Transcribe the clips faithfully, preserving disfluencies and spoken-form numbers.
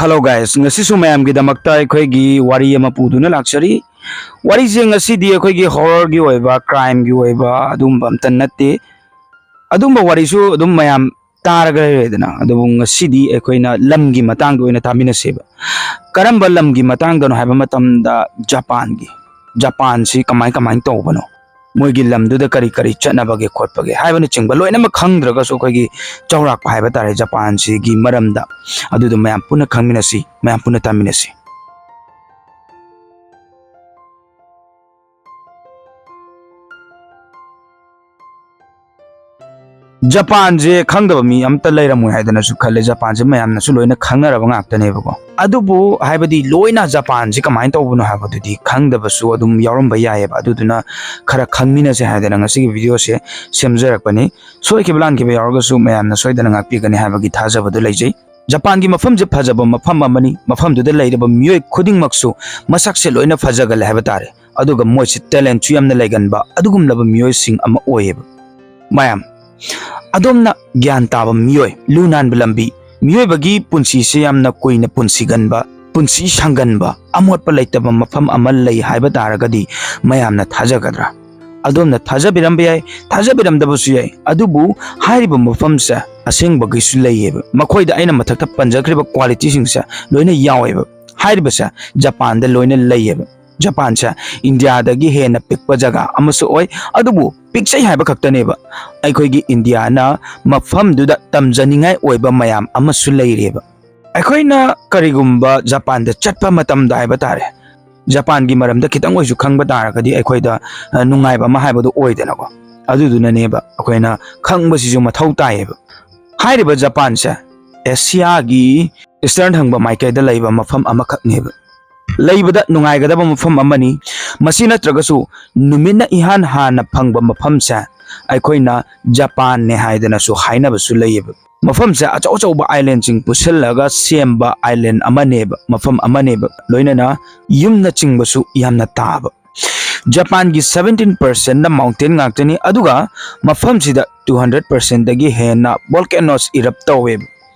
Hello guys, ꯉꯁꯤꯁꯨ ꯃꯌꯥꯝꯒꯤꯗꯃꯛꯇ ꯑꯩꯈꯣꯏꯒꯤ ꯋꯥꯔꯤ ꯑꯃ ꯄꯨꯗꯨꯅ ꯂꯥꯛꯆꯔꯤ꯫ ꯋꯥꯔꯤꯁꯦ ꯉꯁꯤꯗꯤ ꯑꯩꯈꯣꯏꯒꯤ horrorꯒꯤ ꯑꯣꯏꯕ, crimeꯒꯤ ꯑꯣꯏꯕ ꯑꯗꯨꯝꯕ ꯑꯝꯇ ꯅꯠꯇꯦ꯫ ꯑꯗꯨꯝꯕ ꯋꯥꯔꯤꯁꯨ ꯑꯗꯨꯝ ꯃꯌꯥꯝ ꯇꯥꯔꯒ ꯂꯩꯔꯦꯗꯅ, ꯑꯗꯨꯕꯨ ꯉꯁꯤꯗꯤ ꯑꯩꯈꯣꯏꯅ ꯂꯝꯒꯤ ꯃꯇꯥꯡꯗ ꯑꯣꯏꯅ ꯇꯥꯃꯤꯟꯅꯁꯦꯕ꯫ ꯀꯔꯝꯕ ꯂꯝꯒꯤ ꯃꯇꯥꯡꯗꯅꯣ ꯍꯥꯏꯕ ꯃꯇꯝꯗ, ꯖꯄꯥꯟꯒꯤ꯫ ꯖꯄꯥꯟꯁꯤ ꯀꯃꯥꯏ ꯀꯃꯥꯏꯅ ꯇꯧꯕꯅꯣ, ꯃꯣꯏꯒꯤ ꯂꯝꯗꯨꯗ ꯀꯔꯤ ꯀꯔꯤ ꯆꯠꯅꯕꯒꯦ ꯈꯣꯠꯄꯒꯦ ꯍꯥꯏꯕꯅꯆꯤꯡꯕ ꯂꯣꯏꯅꯃꯛ ꯈꯪꯗ꯭ꯔꯒꯁꯨ, ꯑꯩꯈꯣꯏꯒꯤ ꯆꯥꯎꯔꯥꯛꯄ ꯍꯥꯏꯕ ꯇꯥꯔꯦ, ꯖꯄꯥꯟꯁꯤꯒꯤ ꯃꯔꯝꯗ, ꯑꯗꯨꯗꯣ ꯃꯌꯥꯝ ꯄꯨꯟꯅ ꯈꯪꯃꯤꯟꯅꯁꯤ, ꯃꯌꯥꯝ ꯄꯨꯟꯅ ꯇꯥꯃꯤꯟꯅꯁꯤ꯫ ꯖꯄꯥꯟꯁꯦ ꯈꯪꯗꯕ ꯃꯤ ꯑꯝꯇ ꯂꯩꯔꯝꯃꯣꯏ ꯍꯥꯏꯗꯅꯁꯨ ꯈꯜꯂꯦ꯫ ꯖꯄꯥꯟꯁꯦ ꯃꯌꯥꯝꯅꯁꯨ ꯂꯣꯏꯅ ꯈꯪꯅꯔꯕ ꯉꯥꯛꯇꯅꯦꯕꯀꯣ꯫ ꯑꯗꯨꯕꯨ ꯍꯥꯏꯕꯗꯤ ꯂꯣꯏꯅ ꯖꯄꯥꯟꯁꯦ ꯀꯃꯥꯏꯅ ꯇꯧꯕꯅꯣ ꯍꯥꯏꯕꯗꯨꯗꯤ ꯈꯪꯗꯕꯁꯨ ꯑꯗꯨꯝ ꯌꯥꯎꯔꯝꯕ ꯌꯥꯏꯑꯕ꯫ ꯑꯗꯨꯗꯨꯅ ꯈꯔ ꯈꯪꯃꯤꯟꯅꯁꯦ ꯍꯥꯏꯗꯅ ꯉꯁꯤꯒꯤ videoꯁꯦ ꯁꯦꯝꯖꯔꯛꯄꯅꯤ꯫ ꯁꯣꯏꯈꯤꯕ ꯂꯥꯟꯈꯤꯕ ꯌꯥꯎꯔꯒꯁꯨ ꯃꯌꯥꯝꯅ ꯁꯣꯏꯗꯅ ꯉꯥꯛꯄꯤꯒꯅꯤ ꯍꯥꯏꯕꯒꯤ ꯊꯥꯖꯕꯗꯨ ꯂꯩꯖꯩ꯫ ꯖꯄꯥꯟꯒꯤ ꯃꯐꯝꯁꯦ ꯐꯖꯕ ꯃꯐꯝ ꯑꯃꯅꯤ꯫ ꯃꯐꯝꯗꯨꯗ ꯂꯩꯔꯤꯕ ꯃꯤꯑꯣꯏ ꯈꯨꯗꯤꯡꯃꯛꯁꯨ ꯃꯁꯛꯁꯦ ꯂꯣꯏꯅ ꯐꯖꯒꯜꯂꯦ ꯍꯥꯏꯕ ꯇꯥꯔꯦ꯫ ꯑꯗꯨꯒ ꯃꯣꯏꯁꯦ talentꯁꯨ ꯌꯥꯝꯅ ꯂꯩꯒꯟꯕ ꯑꯗꯨꯒꯨꯝꯂꯕ ꯃꯤꯑꯣꯏꯁꯤꯡ ꯑꯃ ꯑꯣꯏꯌꯦꯕ꯫ ꯃꯌꯥꯝ, ꯑꯗꯣꯝꯅ ꯒ꯭ꯌꯥꯟ ꯇꯥꯕ ꯃꯤꯑꯣꯏ, ꯂꯨ ꯅꯥꯟꯕ ꯂꯝꯕꯤ, ꯃꯤꯑꯣꯏꯕꯒꯤ ꯄꯨꯟꯁꯤꯁꯦ ꯌꯥꯝꯅ ꯀꯨꯏꯅ ꯄꯨꯟꯁꯤꯒꯟꯕ, ꯄꯨꯟꯁꯤ ꯁꯥꯡꯒꯟꯕ, ꯑꯃꯣꯠꯄ ꯂꯩꯇꯕ ꯃꯐꯝ ꯑꯃ ꯂꯩ ꯍꯥꯏꯕ ꯇꯥꯔꯒꯗꯤ ꯃꯌꯥꯝꯅ ꯊꯥꯖꯒꯗ꯭ꯔꯥ? ꯑꯗꯣꯝꯅ ꯊꯥꯖꯕꯤꯔꯝꯕ ꯌꯥꯏ, ꯊꯥꯖꯕꯤꯔꯝꯗꯕꯁꯨ ꯌꯥꯏ, ꯑꯗꯨꯕꯨ ꯍꯥꯏꯔꯤꯕ ꯃꯐꯝꯁꯦ ꯑꯁꯦꯡꯕꯒꯤꯁꯨ ꯂꯩꯌꯦꯕ꯫ ꯃꯈꯣꯏꯗ ꯑꯩꯅ ꯃꯊꯛꯇ ꯄꯟꯖꯈ꯭ꯔꯤꯕ qualityꯁꯤꯡꯁꯦ ꯂꯣꯏꯅ ꯌꯥꯎꯋꯦꯕ꯫ ꯍꯥꯏꯔꯤꯕꯁꯦ ꯖꯄꯥꯟꯗ ꯂꯣꯏꯅ ꯂꯩꯌꯦꯕ꯫ ꯖꯄꯥꯟꯁꯦ ꯏꯟꯗꯤꯌꯥꯗꯒꯤ ꯍꯦꯟꯅ ꯄꯤꯛꯄ ꯖꯒꯥ ꯑꯃꯁꯨ ꯑꯣꯏ, ꯑꯗꯨꯕꯨ ꯄꯤꯛꯆꯩ ꯍꯥꯏꯕ ꯈꯛꯇꯅꯦꯕ꯫ ꯑꯩꯈꯣꯏꯒꯤ ꯏꯟꯗꯤꯌꯥꯅ ꯃꯐꯝꯗꯨꯗ ꯇꯝꯖꯅꯤꯡꯉꯥꯏ ꯑꯣꯏꯕ ꯃꯌꯥꯝ ꯑꯃꯁꯨ ꯂꯩꯔꯦꯕ꯫ ꯑꯩꯈꯣꯏꯅ ꯀꯔꯤꯒꯨꯝꯕ ꯖꯄꯥꯟꯗ ꯆꯠꯄ ꯃꯇꯝꯗ ꯍꯥꯏꯕ ꯇꯥꯔꯦ, ꯖꯄꯥꯟꯒꯤ ꯃꯔꯝꯗ ꯈꯤꯇꯪ ꯑꯣꯏꯁꯨ ꯈꯪꯕ ꯇꯥꯔꯒꯗꯤ ꯑꯩꯈꯣꯏꯗ, ꯑ, ꯅꯨꯡꯉꯥꯏꯕ ꯑꯃ ꯍꯥꯏꯕꯗꯨ ꯑꯣꯏꯗꯅꯀꯣ꯫ ꯑꯗꯨꯗꯨꯅꯅꯦꯕ ꯑꯩꯈꯣꯏꯅ ꯈꯪꯕꯁꯤꯁꯨ ꯃꯊꯧ ꯇꯥꯏꯌꯦꯕ꯫ ꯍꯥꯏꯔꯤꯕ ꯖꯄꯥꯟꯁꯦ ꯑꯦꯁꯤꯌꯥꯒꯤ eastern ꯊꯪꯕ ꯃꯥꯏꯀꯩꯗ ꯂꯩꯕ ꯃꯐꯝ ꯑꯃꯈꯛꯅꯦꯕ꯫ ꯂꯩꯕꯗ ꯅꯨꯡꯉꯥꯏꯒꯗꯕ ꯃꯐꯝ ꯑꯃꯅꯤ꯫ ꯃꯁꯤ ꯅꯠꯇ꯭ꯔꯒꯁꯨ ꯅꯨꯃꯤꯠꯅ ꯏꯍꯥꯟ ꯍꯥꯟꯅ ꯐꯪꯕ ꯃꯐꯝꯁꯦ ꯑꯩꯈꯣꯏꯅ ꯖꯄꯥꯟꯅꯦ ꯍꯥꯏꯗꯅꯁꯨ ꯍꯥꯏꯅꯕꯁꯨ ꯂꯩꯌꯦꯕ꯫ ꯃꯐꯝꯁꯦ ꯑꯆꯧ ꯑꯆꯧꯕ islandꯁꯤꯡ ꯄꯨꯁꯤꯜꯂꯒ ꯁꯦꯝꯕ island ꯑꯃꯅꯦꯕ, ꯃꯐꯝ ꯑꯃꯅꯦꯕ, ꯂꯣꯏꯅꯅ ꯌꯨꯝꯅꯆꯤꯡꯕꯁꯨ ꯌꯥꯝꯅ ꯇꯥꯕ꯫ ꯖꯄꯥꯟꯒꯤ seventeen percentꯅ mountain ꯉꯥꯛꯇꯅꯤ, ꯑꯗꯨꯒ ꯃꯐꯝꯁꯤꯗ two hundred percentꯗꯒꯤ ꯍꯦꯟꯅ volcanoes erupt ꯇꯧꯋꯦꯕ꯫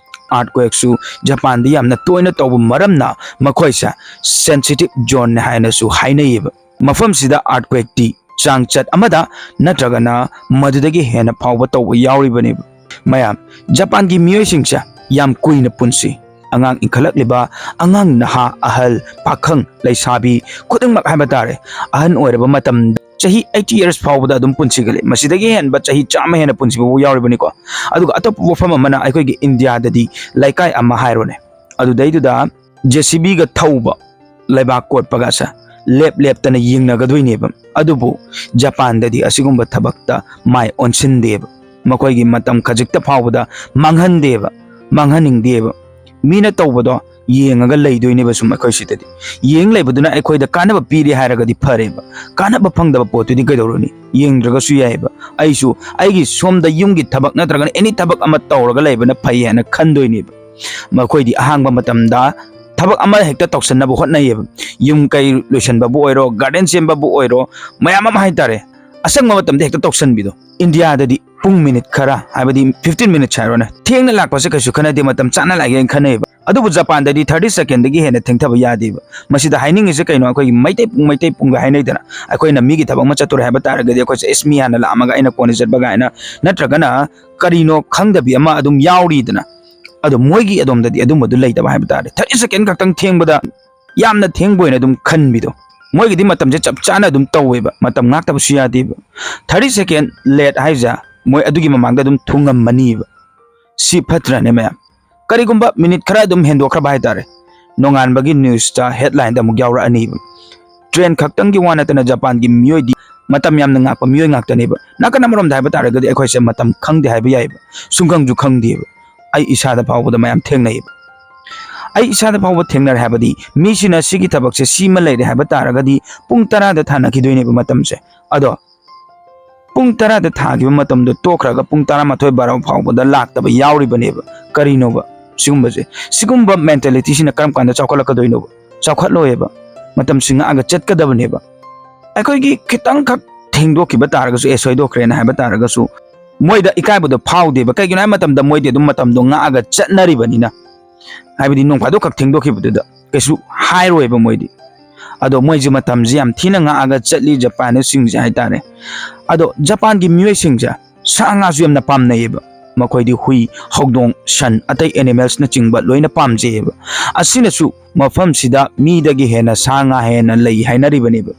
Earthquakeꯁꯨ ꯖꯄꯥꯟꯗ ꯌꯥꯝꯅ ꯇꯣꯏꯅ ꯇꯧꯕ ꯃꯔꯝꯅ ꯃꯈꯣꯏꯁꯦ sensitive zoneꯅꯦ ꯍꯥꯏꯅꯁꯨ ꯍꯥꯏꯅꯩꯌꯦꯕ꯫ ꯃꯐꯝꯁꯤꯗ earthquakeꯇꯤ ꯆꯥꯡꯆꯠ ꯑꯃꯗ ꯅꯠꯇ꯭ꯔꯒꯅ ꯃꯗꯨꯗꯒꯤ ꯍꯦꯟꯅ ꯐꯥꯎꯕ ꯇꯧꯕ ꯌꯥꯎꯔꯤꯕꯅꯦꯕ꯫ ꯃꯌꯥꯝ, ꯖꯄꯥꯟꯒꯤ ꯃꯤꯑꯣꯏꯁꯤꯡꯁꯦ ꯌꯥꯝ ꯀꯨꯏꯅ ꯄꯨꯟꯁꯤ꯫ ꯑꯉꯥꯡ ꯏꯟꯈꯠꯂꯛꯂꯤꯕ, ꯑꯉꯥꯡ, ꯅꯍꯥ, ꯑꯍꯜ, ꯄꯥꯈꯪ, ꯂꯩꯁꯥꯕꯤ ꯈꯨꯗꯤꯡꯃꯛ ꯍꯥꯏꯕ ꯇꯥꯔꯦ, ꯑꯍꯟ ꯑꯣꯏꯔꯕ ꯃꯇꯝꯗ ꯆꯍꯤ eighty years ꯐꯥꯎꯕꯗ ꯑꯗꯨꯝ ꯄꯨꯟꯁꯤꯒꯜꯂꯤ꯫ ꯃꯁꯤꯗꯒꯤ ꯍꯦꯟꯕ ꯆꯍꯤ ꯆꯥꯝꯃ ꯍꯦꯟꯅ ꯄꯨꯟꯁꯤꯕ ꯌꯥꯎꯔꯤꯕꯅꯤꯀꯣ꯫ ꯑꯗꯨꯒ ꯑꯇꯣꯞꯄ ꯋꯥꯐꯝ ꯑꯃꯅ ꯑꯩꯈꯣꯏꯒꯤ ꯏꯟꯗꯤꯌꯥꯗꯗꯤ ꯂꯩꯀꯥꯏ ꯑꯃ ꯍꯥꯏꯔꯣꯅꯦ, ꯑꯗꯨꯗꯩꯗꯨꯗ JCBꯒ ꯊꯧꯕ, ꯂꯩꯕꯥꯛ ꯀꯣꯠꯄꯒꯁꯦ ꯂꯦꯞ ꯂꯦꯞꯇꯅ ꯌꯦꯡꯅꯒꯗꯣꯏꯅꯦꯕ꯫ ꯑꯗꯨꯕꯨ ꯖꯄꯥꯟꯗꯗꯤ ꯑꯁꯤꯒꯨꯝꯕ ꯊꯕꯛꯇ ꯃꯥꯏ ꯑꯣꯟꯁꯤꯟꯗꯦꯕ꯫ ꯃꯈꯣꯏꯒꯤ ꯃꯇꯝ ꯈꯖꯤꯛꯇ ꯐꯥꯎꯕꯗ ꯃꯥꯡꯍꯟꯗꯦꯕ, ꯃꯥꯡꯍꯟꯅꯤꯡꯗꯦꯕ꯫ ꯃꯤꯅ ꯇꯧꯕꯗꯣ ꯌꯦꯡꯉꯒ ꯂꯩꯗꯣꯏꯅꯦꯕ ꯁꯨꯝ ꯑꯩꯈꯣꯏ ꯁꯤꯗꯗꯤ꯫ ꯌꯦꯡ ꯂꯩꯕꯗꯨꯅ ꯑꯩꯈꯣꯏꯗ ꯀꯥꯟꯅꯕ ꯄꯤꯔꯦ ꯍꯥꯏꯔꯒꯗꯤ ꯐꯔꯦꯕ꯫ ꯀꯥꯟꯅꯕ ꯐꯪꯗꯕ ꯄꯣꯠꯇꯨꯗꯤ ꯀꯩꯗꯧꯔꯨꯅꯤ? ꯌꯦꯡꯗ꯭ꯔꯒꯁꯨ ꯌꯥꯏꯑꯕ꯫ ꯑꯩꯁꯨ ꯑꯩꯒꯤ ꯁꯣꯝꯗ ꯌꯨꯝꯒꯤ ꯊꯕꯛ ꯅꯠꯇ꯭ꯔꯒꯅ any ꯊꯕꯛ ꯑꯃ ꯇꯧꯔꯒ ꯂꯩꯕꯅ ꯐꯩ ꯍꯥꯏꯅ ꯈꯟꯗꯣꯏꯅꯦꯕ꯫ ꯃꯈꯣꯏꯗꯤ ꯑꯍꯥꯡꯕ ꯃꯇꯝꯗ ꯊꯕꯛ ꯑꯃ ꯍꯦꯛꯇ ꯇꯧꯁꯟꯅꯕ ꯍꯣꯠꯅꯩꯌꯦꯕ꯫ ꯌꯨꯝ ꯀꯩ ꯂꯣꯏꯁꯟꯕꯕꯨ ꯑꯣꯏꯔꯣ, garden ꯁꯦꯝꯕꯕꯨ ꯑꯣꯏꯔꯣ, ꯃꯌꯥꯝ ꯑꯃ ꯍꯥꯏꯇꯥꯔꯦ꯫ ꯑꯁꯪꯕ ꯃꯇꯝꯗ ꯍꯦꯛꯇ ꯇꯧꯁꯟꯕꯤꯗꯣ꯫ ꯏꯟꯗꯤꯌꯥꯗꯗꯤ ꯄꯨꯡ ꯃꯤꯅꯤꯠ ꯈꯔ, ꯍꯥꯏꯕꯗꯤ fifteen minutes ꯍꯥꯏꯔꯣꯅꯦ, ꯊꯦꯡꯅ ꯂꯥꯛꯄꯁꯦ ꯀꯩꯁꯨ ꯈꯟꯅꯗꯦ, ꯃꯇꯝ ꯆꯥꯅ ꯂꯥꯛꯑꯦꯅ ꯈꯟꯅꯩꯌꯦꯕ꯫ ꯑꯗꯨꯕꯨ ꯖꯄꯥꯟꯗꯗꯤ thirty secondꯗꯒꯤ ꯍꯦꯟꯅ ꯊꯦꯡꯊꯕ ꯌꯥꯗꯦꯕ꯫ ꯃꯁꯤꯗ ꯍꯥꯏꯅꯤꯡꯉꯤꯁꯦ ꯀꯩꯅꯣ? ꯑꯩꯈꯣꯏꯒꯤ ꯃꯩꯇꯩ ꯄꯨꯡ, ꯃꯩꯇꯩ ꯄꯨꯡꯒ ꯍꯥꯏꯅꯩꯗꯅ꯫ ꯑꯩꯈꯣꯏꯅ ꯃꯤꯒꯤ ꯊꯕꯛ ꯑꯃ ꯆꯠꯇꯣꯔꯦ ꯍꯥꯏꯕ ꯇꯥꯔꯒꯗꯤ ꯑꯩꯈꯣꯏꯁꯦ, "ꯏꯁ, ꯃꯤ ꯍꯥꯟꯅ ꯂꯥꯛꯑꯝꯃꯒ ꯑꯩꯅ ꯀꯣꯟꯅ ꯆꯠꯄ" ꯀꯥꯏꯅ, ꯅꯠꯇ꯭ꯔꯒꯅ ꯀꯔꯤꯅꯣ ꯈꯪꯗꯕꯤ ꯑꯃ ꯑꯗꯨꯝ ꯌꯥꯎꯔꯤꯗꯅ꯫ ꯑꯗꯣ ꯃꯣꯏꯒꯤ ꯑꯗꯣꯝꯗꯗꯤ ꯑꯗꯨꯝꯕꯗꯨ ꯂꯩꯇꯕ ꯍꯥꯏꯕ ꯇꯥꯔꯦ꯫ Thirty second ꯈꯛꯇꯪ ꯊꯦꯡꯕꯗ ꯌꯥꯝꯅ ꯊꯦꯡꯕ ꯑꯣꯏꯅ ꯑꯗꯨꯝ ꯈꯟꯕꯤꯗꯣ꯫ ꯃꯣꯏꯒꯤꯗꯤ ꯃꯇꯝꯁꯦ ꯆꯞ ꯆꯥꯅ ꯑꯗꯨꯝ ꯇꯧꯋꯦꯕ, ꯃꯇꯝ ꯉꯥꯛꯇꯕꯁꯨ ꯌꯥꯗꯦꯕ꯫ Thirty second late ꯍꯥꯏꯁꯦ ꯃꯣꯏ ꯑꯗꯨꯒꯤ ꯃꯃꯥꯡꯗ ꯑꯗꯨꯝ ꯊꯨꯡꯉꯝꯃꯅꯤꯕ꯫ ꯁꯤ ꯐꯠꯇ꯭ꯔꯅꯦ ꯃꯌꯥꯝ? ꯀꯔꯤꯒꯨꯝꯕ ꯃꯤꯅꯤꯠ ꯈꯔ ꯑꯗꯨꯝ ꯍꯦꯟꯗꯣꯛꯈ꯭ꯔꯕ ꯍꯥꯏꯇꯥꯔꯦ, ꯅꯣꯡꯉꯥꯟꯕꯒꯤ newsꯇ headlineꯗ ꯑꯃꯨꯛ ꯌꯥꯎꯔꯛꯑꯅꯤꯕ꯫ ꯇ꯭ꯔꯦꯟ ꯈꯛꯇꯪꯒꯤ ꯋꯥ ꯅꯠꯇꯅ ꯖꯄꯥꯟꯒꯤ ꯃꯤꯑꯣꯏꯗꯤ ꯃꯇꯝ ꯌꯥꯝꯅ ꯉꯥꯛꯄ ꯃꯤꯑꯣꯏ ꯉꯥꯛꯇꯅꯦꯕ꯫ ꯅꯥꯀꯟ ꯑꯃꯔꯣꯝꯗ ꯍꯥꯏꯕ ꯇꯥꯔꯒꯗꯤ ꯑꯩꯈꯣꯏꯁꯦ ꯃꯇꯝ ꯈꯪꯗꯦ ꯍꯥꯏꯕ ꯌꯥꯏꯕ, ꯁꯨꯡꯈꯪꯁꯨ ꯈꯪꯗꯦꯕ꯫ ꯑꯩ ꯏꯁꯥꯗ ꯐꯥꯎꯕꯗ ꯃꯌꯥꯝ ꯊꯦꯡꯅꯩꯌꯦꯕ꯫ ꯑꯩ ꯏꯁꯥꯗ ꯐꯥꯎꯕ ꯊꯦꯡꯅꯔꯦ ꯍꯥꯏꯕꯗꯤ, ꯃꯤꯁꯤꯅ ꯁꯤꯒꯤ ꯊꯕꯛꯁꯦ ꯁꯤꯃ ꯂꯩꯔꯦ ꯍꯥꯏꯕ ꯇꯥꯔꯒꯗꯤ ꯄꯨꯡ ꯇꯔꯥꯗ ꯊꯥꯅꯈꯤꯗꯣꯏꯅꯦꯕ ꯃꯇꯝꯁꯦ꯫ ꯑꯗꯣ ꯄꯨꯡ ꯇꯔꯥꯗ ꯊꯥꯈꯤꯕ ꯃꯇꯝꯗꯣ ꯇꯣꯛꯈ꯭ꯔꯒ ꯄꯨꯡ ꯇꯔꯥꯃꯥꯊꯣꯏ ꯕꯥꯔꯣ ꯐꯥꯎꯕꯗ ꯂꯥꯛꯇꯕ ꯌꯥꯎꯔꯤꯕꯅꯦꯕ꯫ ꯀꯔꯤꯅꯣꯕ ꯁꯤꯒꯨꯝꯕꯁꯦ? ꯁꯤꯒꯨꯝꯕ mentalityꯁꯤꯅ ꯀꯔꯝ ꯀꯥꯟꯗ ꯆꯥꯎꯈꯠꯂꯛꯀꯗꯣꯏꯅꯣꯕ? ꯆꯥꯎꯈꯠꯂꯣꯏꯌꯦꯕ꯫ ꯃꯇꯝ ꯁꯤꯡꯉꯛꯑꯒ ꯆꯠꯀꯗꯕꯅꯦꯕ꯫ ꯑꯩꯈꯣꯏꯒꯤ ꯈꯤꯇꯪꯈꯛ ꯊꯦꯡꯗꯣꯛꯈꯤꯕ ꯇꯥꯔꯒꯁꯨ, ꯑꯦ, ꯁꯣꯏꯗꯣꯛꯈ꯭ꯔꯦꯅ ꯍꯥꯏꯕ ꯇꯥꯔꯒꯁꯨ, ꯃꯣꯏꯗ ꯏꯀꯥꯏꯕꯗꯣ ꯐꯥꯎꯗꯦꯕ꯫ ꯀꯩꯒꯤꯅꯣ ꯍꯥꯏꯕ ꯃꯇꯝꯗ ꯃꯣꯏꯗꯤ ꯑꯗꯨꯝ ꯃꯇꯝꯗꯣ ꯉꯥꯛꯑꯒ ꯆꯠꯅꯔꯤꯕꯅꯤꯅ, ꯍꯥꯏꯕꯗꯤ ꯅꯣꯡ ꯐꯥꯗꯣꯛ ꯈꯛ ꯊꯦꯡꯗꯣꯛꯈꯤꯕꯗꯨꯗ ꯀꯩꯁꯨ ꯍꯥꯏꯔꯣꯏꯕ ꯃꯣꯏꯗꯤ꯫ ꯑꯗꯣ ꯃꯣꯏꯁꯦ ꯃꯇꯝꯁꯦ ꯌꯥꯝ ꯊꯤꯅ ꯉꯥꯛꯑꯒ ꯆꯠꯂꯤ ꯖꯄꯥꯅꯤꯁꯁꯤꯡꯁꯦ ꯍꯥꯏꯇꯥꯔꯦ꯫ ꯑꯗꯣ ꯖꯄꯥꯟꯒꯤ ꯃꯤꯑꯣꯏꯁꯤꯡꯁꯦ ꯁꯥ ꯉꯥꯁꯨ ꯌꯥꯝꯅ ꯄꯥꯝꯅꯩꯌꯦꯕ꯫ ꯃꯈꯣꯏꯗꯤ ꯍꯨꯏ, ꯍꯧꯗꯣꯡ, ꯁꯟ, ꯑꯇꯩ ꯑꯦꯅꯤꯃꯦꯜꯁꯅꯆꯤꯡꯕ ꯂꯣꯏꯅ ꯄꯥꯝꯖꯩꯌꯦꯕ꯫ ꯑꯁꯤꯅꯁꯨ ꯃꯐꯝꯁꯤꯗ ꯃꯤꯗꯒꯤ ꯍꯦꯟꯅ ꯁꯥ ꯉꯥ ꯍꯦꯟꯅ ꯂꯩ ꯍꯥꯏꯅꯔꯤꯕꯅꯦꯕ꯫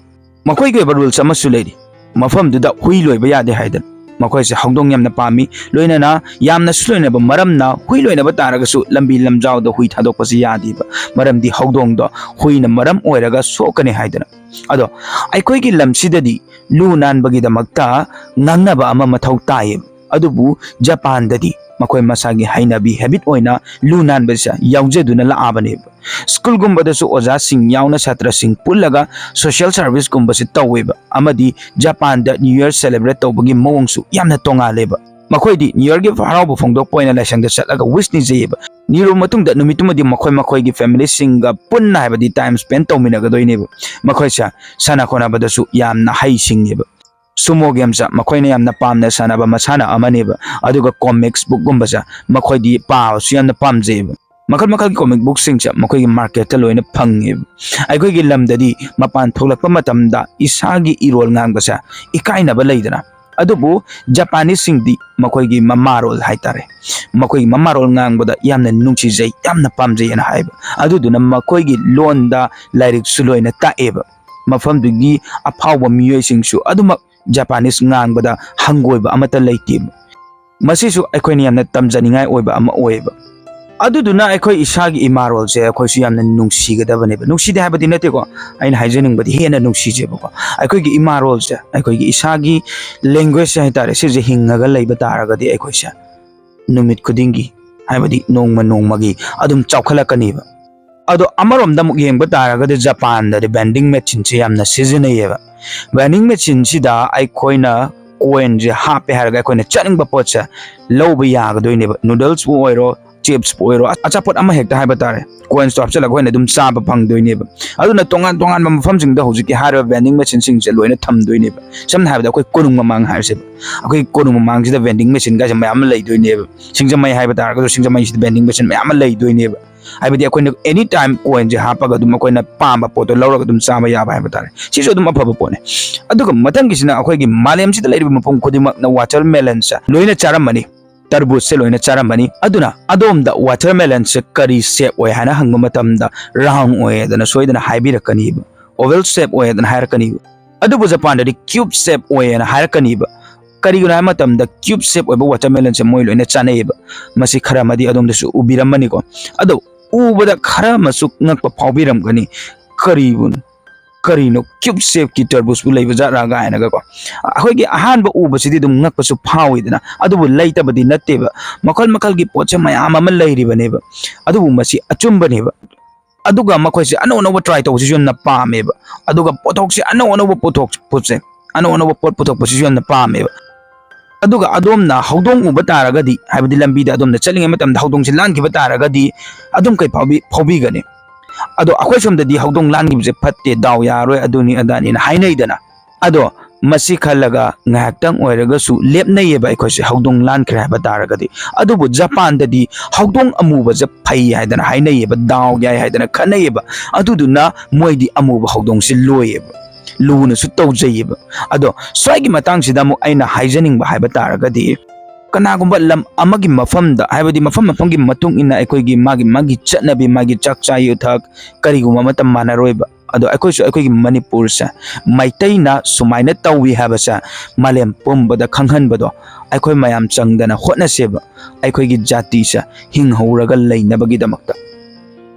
ꯃꯈꯣꯏꯒꯤ ꯑꯣꯏꯕ ꯔꯨꯜꯁ ꯑꯃꯁꯨ ꯂꯩꯔꯤ, ꯃꯐꯝꯗꯨꯗ ꯍꯨꯏ ꯂꯣꯏꯕ ꯌꯥꯗꯦ ꯍꯥꯏꯗꯅ꯫ ꯃꯈꯣꯏꯁꯦ ꯍꯧꯗꯣꯡ ꯌꯥꯝꯅ ꯄꯥꯝꯃꯤ, ꯂꯣꯏꯅꯅ ꯌꯥꯝꯅꯁꯨ ꯂꯣꯏꯅꯕ ꯃꯔꯝꯅ ꯍꯨꯏ ꯂꯣꯏꯅꯕ ꯇꯥꯔꯒꯁꯨ ꯂꯝꯕꯤ ꯂꯝꯖꯥꯎꯗ ꯍꯨꯏ ꯊꯥꯗꯣꯛꯄꯁꯤ ꯌꯥꯗꯦꯕ, ꯃꯔꯝꯗꯤ ꯍꯧꯗꯣꯡꯗꯣ ꯍꯨꯏꯅ ꯃꯔꯝ ꯑꯣꯏꯔꯒ ꯁꯣꯛꯀꯅꯤ ꯍꯥꯏꯗꯅ꯫ ꯑꯗꯣ ꯑꯩꯈꯣꯏꯒꯤ ꯂꯝꯁꯤꯗꯗꯤ ꯂꯨ ꯅꯥꯟꯕꯒꯤꯗꯃꯛꯇ ꯉꯥꯡꯅꯕ ꯑꯃ ꯃꯊꯧ ꯇꯥꯏꯌꯦꯕ꯫ ꯑꯗꯨꯕꯨ ꯖꯄꯥꯟꯗꯗꯤ ꯃꯈꯣꯏ ꯃꯁꯥꯒꯤ ꯍꯩꯅꯕꯤ, ꯍꯦꯕꯤꯠ ꯑꯣꯏꯅ ꯂꯨ ꯅꯥꯟꯕꯁꯦ ꯌꯥꯎꯖꯗꯨꯅ ꯂꯥꯛꯑꯕꯅꯦꯕ꯫ ꯁ꯭ꯀꯨꯜꯒꯨꯝꯕꯗꯁꯨ ꯑꯣꯖꯥꯁꯤꯡ ꯌꯥꯎꯅ ꯁꯥꯇ꯭ꯔꯁꯤꯡ ꯄꯨꯜꯂꯒ ꯁꯣꯁꯤꯌꯦꯜ ꯁꯥꯔꯚꯤꯁꯀꯨꯝꯕꯁꯦ ꯇꯧꯋꯦꯕ꯫ ꯑꯃꯗꯤ ꯖꯄꯥꯟꯗ ꯅ꯭ꯌꯨ ꯌꯔ ꯁꯦꯂꯦꯕ꯭ꯔꯦꯠ ꯇꯧꯕꯒꯤ ꯃꯑꯣꯡꯁꯨ ꯌꯥꯝꯅ ꯇꯣꯉꯥꯜꯂꯦꯕ꯫ ꯃꯈꯣꯏꯗꯤ ꯅ꯭ꯌꯨ ꯌꯔꯒꯤ ꯍꯔꯥꯎꯕ ꯐꯣꯡꯗꯣꯛꯄ ꯑꯣꯏꯅ ꯂꯥꯏꯁꯪꯗ ꯆꯠꯂꯒ ꯋꯤꯁ ꯅꯤꯖꯩꯌꯦꯕ꯫ ꯅꯤꯔꯨ ꯃꯇꯨꯡꯗ ꯅꯨꯃꯤꯠꯇꯨꯃꯗꯤ ꯃꯈꯣꯏ ꯃꯈꯣꯏꯒꯤ ꯐꯦꯃꯤꯂꯤꯁꯤꯡꯒ ꯄꯨꯟꯅ, ꯍꯥꯏꯕꯗꯤ ꯇꯥꯏꯝ ꯁ꯭ꯄꯦꯟ ꯇꯧꯃꯤꯟꯅꯒꯗꯣꯏꯅꯦꯕ꯫ ꯃꯈꯣꯏꯁꯦ ꯁꯥꯟꯅ ꯈꯣꯠꯅꯕꯗꯁꯨ ꯌꯥꯝꯅ ꯍꯩꯁꯤꯡꯉꯦꯕ꯫ ꯁꯨꯃꯣ ꯒꯦꯝꯁꯦ ꯃꯈꯣꯏꯅ ꯌꯥꯝꯅ ꯄꯥꯝꯅ ꯁꯥꯟꯅꯕ ꯃꯁꯥꯟꯅ ꯑꯃꯅꯦꯕ꯫ ꯑꯗꯨꯒ ꯀꯣꯃꯤꯛꯁ ꯕꯨꯛꯀꯨꯝꯕꯁꯦ ꯃꯈꯣꯏꯗꯤ ꯄꯥꯕꯁꯨ ꯌꯥꯝꯅ ꯄꯥꯝꯖꯩꯌꯦꯕ꯫ ꯃꯈꯜ ꯃꯈꯜꯒꯤ ꯀꯣꯃꯤꯛ ꯕꯨꯛꯁꯤꯡꯁꯦ ꯃꯈꯣꯏꯒꯤ ꯃꯥꯔꯀꯦꯠꯇ ꯂꯣꯏꯅ ꯐꯪꯉꯦꯕ꯫ ꯑꯩꯈꯣꯏꯒꯤ ꯂꯝꯗꯗꯤ ꯃꯄꯥꯟ ꯊꯣꯛꯂꯛꯄ ꯃꯇꯝꯗ ꯏꯁꯥꯒꯤ ꯏꯔꯣꯜ ꯉꯥꯡꯕꯁꯦ ꯏꯀꯥꯏꯅꯕ ꯂꯩꯗꯅ, ꯑꯗꯨꯕꯨ ꯖꯄꯥꯅꯤꯁꯁꯤꯡꯗꯤ ꯃꯈꯣꯏꯒꯤ ꯃꯃꯥꯔꯣꯜ ꯍꯥꯏꯇꯥꯔꯦ, ꯃꯈꯣꯏꯒꯤ ꯃꯃꯥꯔꯣꯜ ꯉꯥꯡꯕꯗ ꯌꯥꯝꯅ ꯅꯨꯡꯁꯤꯖꯩ, ꯌꯥꯝꯅ ꯄꯥꯝꯖꯩꯑꯅ ꯍꯥꯏꯕ꯫ ꯑꯗꯨꯗꯨꯅ ꯃꯈꯣꯏꯒꯤ ꯂꯣꯟꯗ ꯂꯥꯏꯔꯤꯛꯁꯨ ꯂꯣꯏꯅ ꯇꯥꯛꯑꯦꯕ꯫ ꯃꯐꯝꯗꯨꯒꯤ ꯑꯐꯥꯎꯕ ꯃꯤꯑꯣꯏꯁꯤꯡꯁꯨ ꯑꯗꯨꯃꯛ ꯖꯄꯥꯅꯤꯁ ꯉꯥꯡꯕꯗ ꯍꯪꯒꯣꯏꯕ ꯑꯃꯠꯇ ꯂꯩꯇꯦꯕ꯫ ꯃꯁꯤꯁꯨ ꯑꯩꯈꯣꯏꯅ ꯌꯥꯝꯅ ꯇꯝꯖꯅꯤꯡꯉꯥꯏ ꯑꯣꯏꯕ ꯑꯃ ꯑꯣꯏꯌꯦꯕ꯫ ꯑꯗꯨꯗꯨꯅ ꯑꯩꯈꯣꯏ ꯏꯁꯥꯒꯤ ꯏꯃꯥꯔꯣꯜꯁꯦ ꯑꯩꯈꯣꯏꯁꯨ ꯌꯥꯝꯅ ꯅꯨꯡꯁꯤꯒꯗꯕꯅꯦꯕ꯫ ꯅꯨꯡꯁꯤꯗꯦ ꯍꯥꯏꯕꯗꯤ ꯅꯠꯇꯦꯀꯣ, ꯑꯩꯅ ꯍꯥꯏꯖꯅꯤꯡꯕꯗꯤ ꯍꯦꯟꯅ ꯅꯨꯡꯁꯤꯖꯦꯕꯀꯣ꯫ ꯑꯩꯈꯣꯏꯒꯤ ꯏꯃꯥꯔꯣꯜꯁꯦ, ꯑꯩꯈꯣꯏꯒꯤ ꯏꯁꯥꯒꯤ ꯂꯦꯡꯒ꯭ꯋꯦꯖꯁꯦ ꯍꯥꯏꯇꯥꯔꯦ, ꯁꯤꯁꯦ ꯍꯤꯡꯉꯒ ꯂꯩꯕ ꯇꯥꯔꯒꯗꯤ ꯑꯩꯈꯣꯏꯁꯦ ꯅꯨꯃꯤꯠ ꯈꯨꯗꯤꯡꯒꯤ, ꯍꯥꯏꯕꯗꯤ ꯅꯣꯡꯃ ꯅꯣꯡꯃꯒꯤ ꯑꯗꯨꯝ ꯆꯥꯎꯈꯠꯂꯛꯀꯅꯤꯕ꯫ ꯑꯗꯣ ꯑꯃꯔꯣꯝꯗ ꯑꯃꯨꯛ ꯌꯦꯡꯕ ꯇꯥꯔꯒꯗꯤ ꯖꯄꯥꯟꯗꯗꯤ ꯚꯦꯟꯗꯤꯡ ꯃꯦꯆꯤꯟꯁꯦ ꯌꯥꯝꯅ ꯁꯤꯖꯤꯟꯅꯩꯌꯦꯕ꯫ ꯚꯦꯟꯗꯤꯡ ꯃꯦꯆꯤꯟꯁꯤꯗ ꯑꯩꯈꯣꯏꯅ ꯀꯣꯏꯟꯁꯦ ꯍꯥꯞꯄꯦ ꯍꯥꯏꯔꯒ ꯑꯩꯈꯣꯏꯅ ꯆꯠꯅꯤꯡꯕ ꯄꯣꯠꯁꯦ ꯂꯧꯕ ꯌꯥꯒꯗꯣꯏꯅꯦꯕ꯫ ꯅꯨꯗꯜꯁꯄꯨ ꯑꯣꯏꯔꯣ, ꯆꯤꯞꯁꯄꯨ ꯑꯣꯏꯔꯣ, ꯑꯆꯥꯄꯣꯠ ꯑꯃ ꯍꯦꯛꯇ ꯍꯥꯏꯕ ꯇꯥꯔꯦ, ꯀꯣꯏꯟꯁꯇꯣ ꯍꯥꯞꯆꯤꯜꯂꯒ ꯑꯩꯈꯣꯏꯅ ꯑꯗꯨꯝ ꯆꯥꯕ ꯐꯪꯗꯣꯏꯅꯦꯕ꯫ ꯑꯗꯨꯅ ꯇꯣꯉꯥꯟ ꯇꯣꯉꯥꯟꯕ ꯃꯐꯝꯁꯤꯡꯗ ꯍꯧꯖꯤꯛꯀꯤ ꯍꯥꯏꯔꯤꯕ ꯚꯦꯟꯗꯤꯡ ꯃꯦꯆꯤꯟꯁꯤꯡꯁꯦ ꯂꯣꯏꯅ ꯊꯝꯗꯣꯏꯅꯦꯕ꯫ ꯁꯝꯅ ꯍꯥꯏꯔꯕꯗ ꯑꯩꯈꯣꯏ ꯀꯣꯅꯨꯡ ꯃꯃꯥꯡ ꯍꯥꯏꯔꯁꯦꯕ, ꯑꯩꯈꯣꯏ ꯀꯣꯅꯨꯡ ꯃꯃꯥꯡꯁꯤꯗ ꯚꯦꯟꯗꯤꯡ ꯃꯦꯆꯤꯟꯒꯥꯏꯁꯦ ꯃꯌꯥꯝ ꯑꯃ ꯂꯩꯗꯣꯏꯅꯦꯕ꯫ ꯁꯤꯡꯖꯃꯩ ꯍꯥꯏꯕ ꯇꯥꯔꯒꯁꯨ ꯁꯤꯡꯖꯃꯩꯁꯤꯗ ꯚꯦꯟꯗꯤꯡ ꯃꯦꯆꯤꯟ ꯃꯌꯥꯝ ꯑꯃ ꯂꯩꯗꯣꯏꯅꯦꯕ꯫ ꯍꯥꯏꯕꯗꯤ ꯑꯩꯈꯣꯏꯅ ꯑꯦꯅꯤ ꯇꯥꯏꯝ ꯀꯣꯏꯟꯁꯦ ꯍꯥꯞꯄꯒ ꯑꯗꯨꯝ ꯑꯩꯈꯣꯏꯅ ꯄꯥꯝꯕ ꯄꯣꯠꯇꯣ ꯂꯧꯔꯒ ꯑꯗꯨꯝ ꯆꯥꯕ ꯌꯥꯕ ꯍꯥꯏꯕ ꯇꯥꯔꯦ꯫ ꯁꯤꯁꯨ ꯑꯗꯨꯝ ꯑꯐꯕ ꯄꯣꯠꯅꯤ꯫ ꯑꯗꯨꯒ ꯃꯊꯪꯒꯤꯁꯤꯅ ꯑꯩꯈꯣꯏꯒꯤ ꯃꯥꯂꯦꯝꯁꯤꯗ ꯂꯩꯔꯤꯕ ꯃꯐꯝ ꯈꯨꯗꯤꯡꯃꯛꯅ ꯋꯥꯇꯔꯃꯦꯂꯟꯁꯦ ꯂꯣꯏꯅ ꯆꯥꯔꯝꯃꯅꯤ, ꯇꯔꯕꯨꯖꯁꯦ ꯂꯣꯏꯅ ꯆꯥꯔꯝꯃꯅꯤ꯫ ꯑꯗꯨꯅ ꯑꯗꯣꯝꯗ ꯋꯥꯇꯔꯃꯦꯂꯟꯁꯦ ꯀꯔꯤ ꯁꯦꯞ ꯑꯣꯏ ꯍꯥꯏꯅ ꯍꯪꯕ ꯃꯇꯝꯗ ꯔꯥꯎꯟ ꯑꯣꯏ ꯍꯥꯏꯗꯅ ꯁꯣꯏꯗꯅ ꯍꯥꯏꯕꯤꯔꯛꯀꯅꯤꯕ, ꯑꯣꯚꯦꯜ ꯁꯦꯞ ꯑꯣꯏ ꯍꯥꯏꯗꯅ ꯍꯥꯏꯔꯛꯀꯅꯤꯕ꯫ ꯑꯗꯨꯕꯨ ꯖꯄꯥꯟꯗꯗꯤ ꯀ꯭ꯌꯨꯕ ꯁꯦꯞ ꯑꯣꯏꯌꯦꯅ ꯍꯥꯏꯔꯛꯀꯅꯤꯕ꯫ ꯀꯔꯤꯒꯤꯅꯣ ꯍꯥꯏꯕ ꯃꯇꯝꯗ ꯀ꯭ꯌꯨꯕ ꯁꯦꯞ ꯑꯣꯏꯕ ꯋꯥꯇꯔꯃꯦꯂꯟꯁꯦ ꯃꯣꯏ ꯂꯣꯏꯅ ꯆꯥꯅꯩꯌꯦꯕ꯫ ꯃꯁꯤ ꯈꯔ ꯑꯃꯗꯤ ꯑꯗꯣꯝꯗꯁꯨ ꯎꯕꯤꯔꯝꯃꯅꯤꯀꯣ꯫ ꯑꯗꯣ ꯎꯕꯗ ꯈꯔ ꯑꯃꯁꯨ ꯉꯛꯄ ꯐꯥꯎꯕꯤꯔꯝꯒꯅꯤ꯫ ꯀꯔꯤꯕꯨ, ꯀꯔꯤꯅꯣ ꯀ꯭ꯌꯨꯕ ꯁꯦꯞꯀꯤ ꯇꯔꯕꯨꯖꯄꯨ ꯂꯩꯕ ꯖꯥꯠꯔꯥ ꯀꯥꯏꯅꯒꯀꯣ꯫ ꯑꯩꯈꯣꯏꯒꯤ ꯑꯍꯥꯟꯕ ꯎꯕꯁꯤꯗꯤ ꯑꯗꯨꯝ ꯉꯛꯄꯁꯨ ꯐꯥꯎꯋꯤꯗꯅ, ꯑꯗꯨꯕꯨ ꯂꯩꯇꯕꯗꯤ ꯅꯠꯇꯦꯕ꯫ ꯃꯈꯜ ꯃꯈꯜꯒꯤ ꯄꯣꯠꯁꯦ ꯃꯌꯥꯝ ꯑꯃ ꯂꯩꯔꯤꯕꯅꯦꯕ꯫ ꯑꯗꯨꯕꯨ ꯃꯁꯤ ꯑꯆꯨꯝꯕꯅꯦꯕ꯫ ꯑꯗꯨꯒ ꯃꯈꯣꯏꯁꯦ ꯑꯅꯧ ꯑꯅꯧꯕ ꯇ꯭ꯔꯥꯏ ꯇꯧꯕꯁꯤꯁꯨ ꯌꯥꯝꯅ ꯄꯥꯝꯃꯦꯕ꯫ ꯑꯗꯨꯒ ꯄꯣꯠꯊꯣꯛꯁꯦ ꯑꯅꯧ ꯑꯅꯧꯕ ꯄꯨꯊꯣꯛ-, ꯄꯣꯠꯁꯦ, ꯑꯅꯧ ꯑꯅꯧꯕ ꯄꯣꯠ ꯄꯨꯊꯣꯛꯄꯁꯤꯁꯨ ꯌꯥꯝꯅ ꯄꯥꯝꯃꯦꯕ꯫ ꯑꯗꯨꯒ ꯑꯗꯣꯝꯅ ꯍꯧꯗꯣꯡ ꯎꯕ ꯇꯥꯔꯒꯗꯤ, ꯍꯥꯏꯕꯗꯤ ꯂꯝꯕꯤꯗ ꯑꯗꯣꯝꯅ ꯆꯠꯂꯤꯉꯩ ꯃꯇꯝꯗ ꯍꯧꯗꯣꯡꯁꯦ ꯂꯥꯟꯈꯤꯕ ꯇꯥꯔꯒꯗꯤ ꯑꯗꯨꯝ ꯀꯩ ꯐꯥꯎꯕꯤ-, ꯐꯥꯎꯕꯤꯒꯅꯤ? ꯑꯗꯣ ꯑꯩꯈꯣꯏ ꯁꯣꯝꯗꯗꯤ ꯍꯧꯗꯣꯡ ꯂꯥꯟꯈꯤꯕꯁꯦ ꯐꯠꯇꯦ, ꯗꯥꯎ ꯌꯥꯔꯣꯏ, ꯑꯗꯨꯅꯤ ꯑꯗꯥꯅꯤꯅ ꯍꯥꯏꯅꯩꯗꯅ꯫ ꯑꯗꯣ ꯃꯁꯤ ꯈꯜꯂꯒ ꯉꯥꯏꯍꯥꯛꯇꯪ ꯑꯣꯏꯔꯒꯁꯨ ꯂꯦꯞꯅꯩꯌꯦꯕ ꯑꯩꯈꯣꯏꯁꯦ, ꯍꯧꯗꯣꯡ ꯂꯥꯟꯈ꯭ꯔꯦ ꯍꯥꯏꯕ ꯇꯥꯔꯒꯗꯤ꯫ ꯑꯗꯨꯕꯨ ꯖꯄꯥꯟꯗꯗꯤ ꯍꯧꯗꯣꯡ ꯑꯃꯨꯕꯁꯦ ꯐꯩ ꯍꯥꯏꯗꯅ ꯍꯥꯏꯅꯩꯌꯦꯕ, ꯗꯥꯎ ꯌꯥꯏ ꯍꯥꯏꯗꯅ ꯈꯟꯅꯩꯌꯦꯕ꯫ ꯑꯗꯨꯗꯨꯅ ꯃꯣꯏꯗꯤ ꯑꯃꯨꯕ ꯍꯧꯗꯣꯡꯁꯦ ꯂꯣꯏꯌꯦꯕ, ꯂꯨꯅꯁꯨ ꯇꯧꯖꯩꯌꯦꯕ꯫ ꯑꯗꯣ ꯁ꯭ꯋꯥꯏꯒꯤ ꯃꯇꯥꯡꯁꯤꯗ ꯑꯃꯨꯛ ꯑꯩꯅ ꯍꯥꯏꯖꯅꯤꯡꯕ ꯍꯥꯏꯕ ꯇꯥꯔꯒꯗꯤ, ꯀꯅꯥꯒꯨꯝꯕ ꯂꯝ ꯑꯃꯒꯤ ꯃꯐꯝꯗ, ꯍꯥꯏꯕꯗꯤ ꯃꯐꯝ ꯃꯐꯝꯒꯤ ꯃꯇꯨꯡ ꯏꯟꯅ ꯑꯩꯈꯣꯏꯒꯤ ꯃꯥꯒꯤ ꯃꯥꯒꯤ ꯆꯠꯅꯕꯤ, ꯃꯥꯒꯤ ꯆꯥꯛ ꯆꯥ ꯌꯨꯊꯛ ꯀꯔꯤꯒꯨꯝꯕ ꯑꯃꯠꯇ ꯃꯥꯟꯅꯔꯣꯏꯕ꯫ ꯑꯗꯣ ꯑꯩꯈꯣꯏꯁꯨ ꯑꯩꯈꯣꯏꯒꯤ ꯃꯅꯤꯄꯨꯔꯁꯦ ꯃꯩꯇꯩꯅ ꯁꯨꯃꯥꯏꯅ ꯇꯧꯏ ꯍꯥꯏꯕꯁꯦ ꯃꯥꯂꯦꯝ ꯄꯨꯝꯕꯗ ꯈꯪꯍꯟꯕꯗꯣ ꯑꯩꯈꯣꯏ ꯃꯌꯥꯝ ꯆꯪꯗꯅ ꯍꯣꯠꯅꯁꯦꯕ, ꯑꯩꯈꯣꯏꯒꯤ ꯖꯥꯇꯤꯁꯦ ꯍꯤꯡꯍꯧꯔꯒ ꯂꯩꯅꯕꯒꯤꯗꯃꯛꯇ꯫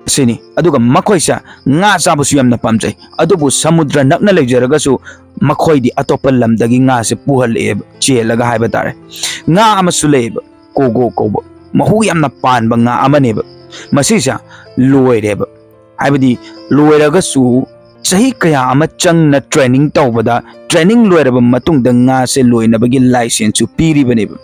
ꯁꯤꯅꯤ꯫ ꯑꯗꯨꯒ ꯃꯈꯣꯏꯁꯦ ꯉꯥ ꯆꯥꯕꯁꯨ ꯌꯥꯝꯅ ꯄꯥꯝꯖꯩ, ꯑꯗꯨꯕꯨ ꯁꯃꯨꯗ꯭ꯔ ꯅꯛꯅ ꯂꯩꯖꯔꯒꯁꯨ ꯃꯈꯣꯏꯗꯤ ꯑꯇꯣꯞꯄ ꯂꯝꯗꯒꯤ ꯉꯥꯁꯦ ꯄꯨꯍꯜꯂꯛꯑꯦꯕ, ꯆꯦꯜꯂꯒ ꯍꯥꯏꯕ ꯇꯥꯔꯦ꯫ ꯉꯥ ꯑꯃꯁꯨ ꯂꯩꯌꯦꯕ, ꯀꯣꯒꯣ ꯀꯧꯕ, ꯃꯍꯨ ꯌꯥꯝꯅ ꯄꯥꯟꯕ ꯉꯥ ꯑꯃꯅꯦꯕ꯫ ꯃꯁꯤꯁꯦ ꯂꯣꯏꯔꯦꯕ, ꯍꯥꯏꯕꯗꯤ ꯂꯣꯏꯔꯒꯁꯨ ꯆꯍꯤ ꯀꯌꯥ ꯑꯃ ꯆꯪꯅ ꯇ꯭ꯔꯦꯅꯤꯡ ꯇꯧꯕꯗ, ꯇ꯭ꯔꯦꯅꯤꯡ ꯂꯣꯏꯔꯕ ꯃꯇꯨꯡꯗ ꯉꯥꯁꯦ ꯂꯣꯏꯅꯕꯒꯤ ꯂꯥꯏꯁꯦꯟꯁꯁꯨ ꯄꯤꯔꯤꯕꯅꯦꯕ꯫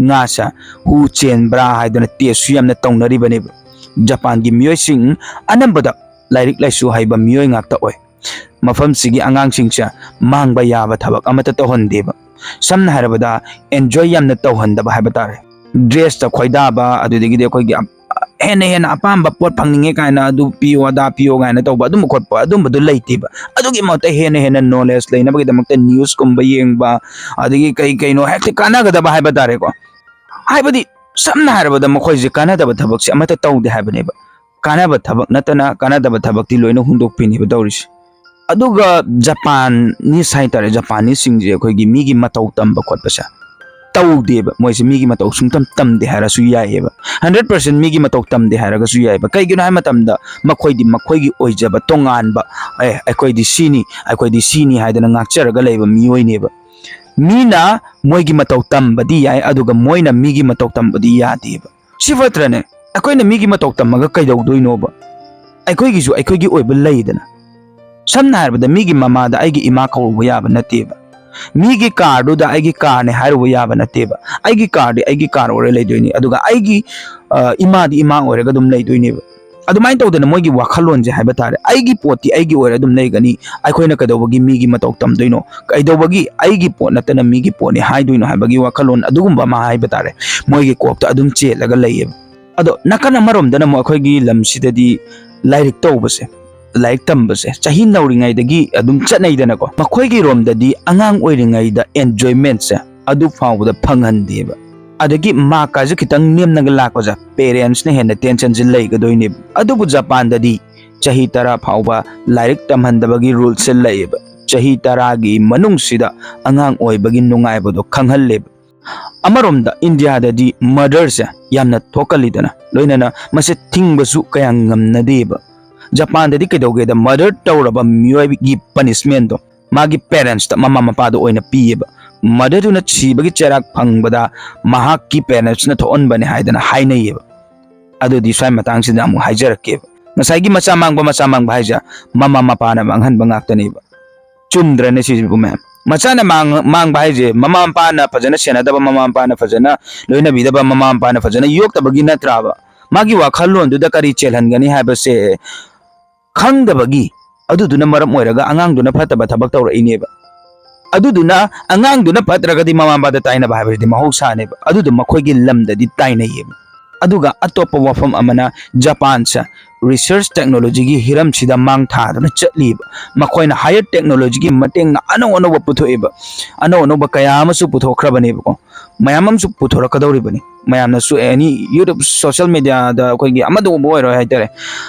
ꯉꯥꯁꯦ ꯍꯨ ꯆꯦꯟꯕ꯭ꯔꯥ ꯍꯥꯏꯗꯅ ꯇꯦꯁꯁꯨ ꯌꯥꯝꯅ ꯇꯧꯅꯔꯤꯕꯅꯦꯕ꯫ ꯖꯄꯥꯟꯒꯤ ꯃꯤꯑꯣꯏꯁꯤꯡ ꯑꯅꯝꯕꯗ ꯂꯥꯏꯔꯤꯛ ꯂꯥꯏꯁꯨ ꯍꯩꯕ ꯃꯤꯑꯣꯏ ꯉꯥꯛꯇ ꯑꯣꯏ꯫ ꯃꯐꯝꯁꯤꯒꯤ ꯑꯉꯥꯡꯁꯤꯡꯁꯦ ꯃꯥꯡꯕ ꯌꯥꯕ ꯊꯕꯛ ꯑꯃꯠꯇ ꯇꯧꯍꯟꯗꯦꯕ꯫ ꯁꯝꯅ ꯍꯥꯏꯔꯕꯗ, ꯑꯦꯟꯖꯣꯏ ꯌꯥꯝꯅ ꯇꯧꯍꯟꯗꯕ ꯍꯥꯏꯕ ꯇꯥꯔꯦ꯫ ꯗ꯭ꯔꯦꯁꯇ ꯈꯣꯏꯗꯥꯕ, ꯑꯗꯨꯗꯒꯤꯗꯤ ꯑꯩꯈꯣꯏꯒꯤ ꯑ-, ꯍꯦꯟꯅ ꯍꯦꯟꯅ ꯑꯄꯥꯝꯕ ꯄꯣꯠ ꯐꯪꯅꯤꯡꯉꯦ ꯀꯥꯏꯅ ꯑꯗꯨ ꯄꯤꯌꯣ, ꯑꯗꯥ ꯄꯤꯌꯣ ꯀꯥꯏꯅ ꯇꯧꯕ, ꯑꯗꯨꯝꯕ ꯈꯣꯠꯄ, ꯑꯗꯨꯝꯕꯗꯣ ꯂꯩꯇꯦꯕ꯫ ꯑꯗꯨꯒꯤ ꯃꯍꯨꯠꯇ ꯍꯦꯟꯅ ꯍꯦꯟꯅ ꯅꯣꯂꯦꯖ ꯂꯩꯅꯕꯒꯤꯗꯃꯛꯇ ꯅ꯭ꯌꯨꯁꯀꯨꯝꯕ ꯌꯦꯡꯕ, ꯑꯗꯒꯤ ꯀꯩ ꯀꯩꯅꯣ ꯍꯦꯛꯇ ꯀꯥꯟꯅꯒꯗꯕ ꯍꯥꯏꯕ ꯇꯥꯔꯦꯀꯣ꯫ ꯍꯥꯏꯕꯗꯤ, ꯁꯝꯅ ꯍꯥꯏꯔꯕꯗ, ꯃꯈꯣꯏꯁꯦ ꯀꯥꯟꯅꯗꯕ ꯊꯕꯛꯁꯦ ꯑꯃꯠꯇ ꯇꯧꯗꯦ ꯍꯥꯏꯕꯅꯦꯕ꯫ ꯀꯥꯟꯅꯕ ꯊꯕꯛ ꯅꯠꯇꯅ ꯀꯥꯟꯅꯗꯕ ꯊꯕꯛꯇꯤ ꯂꯣꯏꯅ ꯍꯨꯟꯗꯣꯛꯄꯤꯅꯦꯕ ꯇꯧꯔꯤꯁꯦ꯫ ꯑꯗꯨꯒ ꯖꯄꯥꯟꯅꯤꯁ ꯍꯥꯏꯇꯥꯔꯦ, ꯖꯄꯥꯟꯅꯤꯁꯁꯤꯡꯁꯦ ꯑꯩꯈꯣꯏꯒꯤ ꯃꯤꯒꯤ ꯃꯇꯧ ꯇꯝꯕ ꯈꯣꯠꯄꯁꯦ ꯇꯧꯗꯦꯕ꯫ ꯃꯣꯏꯁꯦ ꯃꯤꯒꯤ ꯃꯇꯧ ꯁꯨꯡꯇꯝ ꯇꯝꯗꯦ ꯍꯥꯏꯔꯁꯨ ꯌꯥꯏꯑꯕ꯫ ꯍꯟꯗ꯭ꯔꯦꯠ ꯄꯥꯔꯁꯦꯟ ꯃꯤꯒꯤ ꯃꯇꯧ ꯇꯝꯗꯦ ꯍꯥꯏꯔꯒꯁꯨ ꯌꯥꯏꯑꯕ꯫ ꯀꯩꯒꯤꯅꯣ ꯍꯥꯏꯕ ꯃꯇꯝꯗ, ꯃꯈꯣꯏꯗꯤ ꯃꯈꯣꯏꯒꯤ ꯑꯣꯏꯖꯕ ꯇꯣꯉꯥꯟꯕ, "ꯑꯦ, ꯑꯩꯈꯣꯏꯗꯤ ꯁꯤꯅꯤ, ꯑꯩꯈꯣꯏꯗꯤ ꯁꯤꯅꯤ" ꯍꯥꯏꯗꯅ ꯉꯥꯛꯆꯔꯒ ꯂꯩꯕ ꯃꯤꯑꯣꯏꯅꯦꯕ꯫ ꯃꯤꯅ ꯃꯣꯏꯒꯤ ꯃꯇꯧ ꯇꯝꯕꯗꯤ ꯌꯥꯏ, ꯑꯗꯨꯒ ꯃꯣꯏꯅ ꯃꯤꯒꯤ ꯃꯇꯧ ꯇꯝꯕꯗꯤ ꯌꯥꯗꯦꯕ꯫ ꯁꯤ ꯐꯠꯇ꯭ꯔꯅꯦ? ꯑꯩꯈꯣꯏꯅ ꯃꯤꯒꯤ ꯃꯇꯧ ꯇꯝꯃꯒ ꯀꯩꯗꯧꯗꯣꯏꯅꯣꯕ? ꯑꯩꯈꯣꯏꯒꯤꯁꯨ ꯑꯩꯈꯣꯏꯒꯤ ꯑꯣꯏꯕ ꯂꯩꯗꯅ꯫ ꯁꯝꯅ ꯍꯥꯏꯔꯕꯗ, ꯃꯤꯒꯤ ꯃꯃꯥꯗ ꯑꯩꯒꯤ ꯏꯃꯥ ꯀꯧꯔꯨꯕ ꯌꯥꯕ ꯅꯠꯇꯦꯕ꯫ ꯃꯤꯒꯤ ꯀꯥꯔꯗꯨꯗ ꯑꯩꯒꯤ ꯀꯥꯔꯅꯦ ꯍꯥꯏꯔꯨꯕ ꯌꯥꯕ ꯅꯠꯇꯦꯕ꯫ ꯑꯩꯒꯤ ꯀꯥꯔꯗꯤ ꯑꯩꯒꯤ ꯀꯥꯔ ꯑꯣꯏꯔ ꯂꯩꯗꯣꯏꯅꯤ, ꯑꯗꯨꯒ ꯑꯩꯒꯤ, ꯑ, ꯏꯃꯥꯗꯤ ꯏꯃꯥ ꯑꯣꯏꯔꯒ ꯑꯗꯨꯝ ꯂꯩꯗꯣꯏꯅꯦꯕ꯫ ꯑꯗꯨꯃꯥꯏꯅ ꯇꯧꯗꯅ ꯃꯣꯏꯒꯤ ꯋꯥꯈꯜꯂꯣꯟꯁꯦ ꯍꯥꯏꯕ ꯇꯥꯔꯦ, "ꯑꯩꯒꯤ ꯄꯣꯠꯇꯤ ꯑꯩꯒꯤ ꯑꯣꯏꯔ ꯑꯗꯨꯝ ꯂꯩꯒꯅꯤ, ꯑꯩꯈꯣꯏꯅ ꯀꯩꯗꯧꯕꯒꯤ ꯃꯤꯒꯤ ꯃꯇꯧ ꯇꯝꯗꯣꯏꯅꯣ? ꯀꯩꯗꯧꯕꯒꯤ ꯑꯩꯒꯤ ꯄꯣꯠ ꯅꯠꯇꯅ ꯃꯤꯒꯤ ꯄꯣꯠꯅꯤ ꯍꯥꯏꯗꯣꯏꯅꯣ?" ꯍꯥꯏꯕꯒꯤ ꯋꯥꯈꯜꯂꯣꯟ ꯑꯗꯨꯒꯨꯝꯕ ꯑꯃ ꯍꯥꯏꯕ ꯇꯥꯔꯦ, ꯃꯣꯏꯒꯤ ꯀꯣꯛꯇ ꯑꯗꯨꯝ ꯆꯦꯜꯂꯒ ꯂꯩꯌꯦꯕ꯫ ꯑꯗꯣ ꯅꯥꯀꯟ ꯑꯃꯔꯣꯝꯗꯅ ꯑꯃꯨꯛ ꯑꯩꯈꯣꯏꯒꯤ ꯂꯝꯁꯤꯗꯗꯤ ꯂꯥꯏꯔꯤꯛ ꯇꯧꯕꯁꯦ, ꯂꯥꯏꯔꯤꯛ ꯇꯝꯕꯁꯦ ꯆꯍꯤ ꯅꯧꯔꯤꯉꯩꯗꯒꯤ ꯑꯗꯨꯝ ꯆꯠꯅꯩꯗꯅꯀꯣ꯫ ꯃꯈꯣꯏꯒꯤ ꯔꯣꯝꯗꯗꯤ ꯑꯉꯥꯡ ꯑꯣꯏꯔꯤꯉꯩꯗ ꯑꯦꯟꯖꯣꯏꯃꯦꯟꯁꯦ ꯑꯗꯨ ꯐꯥꯎꯕꯗ ꯐꯪꯍꯟꯗꯦꯕ꯫ ꯑꯗꯒꯤ ꯃꯥꯔꯛꯀꯁꯦ ꯈꯤꯇꯪ ꯅꯦꯝꯅꯒ ꯂꯥꯛꯄꯁꯦ, ꯄꯦꯔꯦꯟꯁꯅ ꯍꯦꯟꯅ ꯇꯦꯟꯁꯟꯁꯦ ꯂꯩꯒꯗꯣꯏꯅꯦꯕ꯫ ꯑꯗꯨꯕꯨ ꯖꯄꯥꯟꯗꯗꯤ ꯆꯍꯤ ꯇꯔꯥ ꯐꯥꯎꯕ ꯂꯥꯏꯔꯤꯛ ꯇꯝꯍꯟꯗꯕꯒꯤ ꯔꯨꯜꯁꯦ ꯂꯩꯌꯦꯕ꯫ ꯆꯍꯤ ꯇꯔꯥꯒꯤ ꯃꯅꯨꯡꯁꯤꯗ ꯑꯉꯥꯡ ꯑꯣꯏꯕꯒꯤ ꯅꯨꯡꯉꯥꯏꯕꯗꯣ ꯈꯪꯍꯜꯂꯦꯕ꯫ ꯑꯃꯔꯣꯝꯗ ꯏꯟꯗꯤꯌꯥꯗꯗꯤ ꯃꯔꯗꯔꯁꯦ ꯌꯥꯝꯅ ꯊꯣꯛꯀꯜꯂꯤꯗꯅ, ꯂꯣꯏꯅꯅ ꯃꯁꯤ ꯊꯤꯡꯕꯁꯨ ꯀꯌꯥ ꯉꯝꯅꯗꯦꯕ꯫ ꯖꯄꯥꯟꯗꯗꯤ ꯀꯩꯗꯧꯒꯦꯗ, ꯃꯔꯗꯔ ꯇꯧꯔꯕ ꯃꯤꯑꯣꯏꯒꯤ ꯄꯅꯤꯁꯃꯦꯟꯗꯣ ꯃꯥꯒꯤ ꯄꯦꯔꯦꯟꯁꯇ, ꯃꯃꯥ ꯃꯄꯥꯗ ꯑꯣꯏꯅ ꯄꯤꯌꯦꯕ꯫ ꯃꯔꯗꯔꯗꯨꯅ ꯁꯤꯕꯒꯤ ꯆꯩꯔꯥꯛ ꯐꯪꯕꯗ ꯃꯍꯥꯛꯀꯤ ꯄꯦꯔꯦꯟꯁꯅ ꯊꯣꯛꯍꯟꯕꯅꯦ ꯍꯥꯏꯗꯅ ꯍꯥꯏꯅꯩꯌꯦꯕ꯫ ꯑꯗꯨꯗꯤ ꯁ꯭ꯋꯥꯏ ꯃꯇꯥꯡꯁꯤꯗ ꯑꯃꯨꯛ ꯍꯥꯏꯖꯔꯛꯀꯦꯕ꯫ ꯉꯁꯥꯏꯒꯤ ꯃꯆꯥ ꯃꯥꯡꯕ, ꯃꯆꯥ ꯃꯥꯡꯕ ꯍꯥꯏꯁꯦ ꯃꯃꯥ ꯃꯄꯥꯅ ꯃꯥꯡꯍꯟꯕ ꯉꯥꯛꯇꯅꯦꯕ꯫ ꯆꯨꯝꯗ꯭ꯔꯅꯦ ꯁꯤꯕꯨ, ꯃꯌꯥꯝ? ꯃꯆꯥꯅ ꯃꯥꯡ-, ꯃꯥꯡꯕ ꯍꯥꯏꯁꯦ ꯃꯃꯥ ꯃꯄꯥꯅ ꯐꯖꯅ ꯁꯦꯟꯅꯗꯕ, ꯃꯃꯥ ꯃꯄꯥꯅ ꯐꯖꯅ ꯂꯣꯏꯅꯕꯤꯗꯕ, ꯃꯃꯥ ꯃꯄꯥꯅ ꯐꯖꯅ ꯌꯣꯛꯇꯕꯒꯤ ꯅꯠꯇ꯭ꯔꯥꯕ? ꯃꯥꯒꯤ ꯋꯥꯈꯜꯂꯣꯟꯗꯨꯗ ꯀꯔꯤ ꯆꯦꯜꯍꯟꯒꯅꯤ ꯍꯥꯏꯕꯁꯦ ꯈꯪꯗꯕꯒꯤ, ꯑꯗꯨꯗꯨꯅ ꯃꯔꯝ ꯑꯣꯏꯔꯒ ꯑꯉꯥꯡꯗꯨꯅ ꯐꯠꯇꯕ ꯊꯕꯛ ꯇꯧꯔꯛꯏꯅꯦꯕ꯫ ꯑꯗꯨꯗꯨꯅ ꯑꯉꯥꯡꯗꯨꯅ ꯐꯠꯇ꯭ꯔꯒꯗꯤ ꯃꯃꯥ ꯃꯄꯥꯗ ꯇꯥꯏꯅꯕ ꯍꯥꯏꯕꯁꯤꯗꯤ ꯃꯍꯧꯁꯥꯅꯦꯕ꯫ ꯑꯗꯨꯗꯣ ꯃꯈꯣꯏꯒꯤ ꯂꯝꯗꯗꯤ ꯇꯥꯏꯅꯩꯌꯦꯕ꯫ ꯑꯗꯨꯒ ꯑꯇꯣꯞꯄ ꯋꯥꯐꯝ ꯑꯃꯅ, ꯖꯄꯥꯟꯁꯦ research technologyꯒꯤ ꯍꯤꯔꯝꯁꯤꯗ ꯃꯥꯡ ꯊꯥꯗꯨꯅ ꯆꯠꯂꯤꯕ꯫ ꯃꯈꯣꯏꯅ higher technologyꯒꯤ ꯃꯇꯦꯡꯅ ꯑꯅꯧ ꯑꯅꯧꯕ ꯄꯨꯊꯣꯛꯑꯦꯕ꯫ ꯑꯅꯧ ꯑꯅꯧꯕ ꯀꯌꯥ ꯑꯃꯁꯨ ꯄꯨꯊꯣꯛꯈ꯭ꯔꯕꯅꯦꯕꯀꯣ꯫ ꯃꯌꯥꯝ ꯑꯃꯁꯨ ꯄꯨꯊꯣꯔꯛꯀꯗꯧꯔꯤꯕꯅꯤ꯫ ꯃꯌꯥꯝꯅꯁꯨ any YouTube, social mediaꯗ ꯑꯩꯈꯣꯏꯒꯤ ꯑꯃꯗ ꯎꯕ ꯑꯣꯏꯔꯣ ꯍꯥꯏꯇꯥꯔꯦ,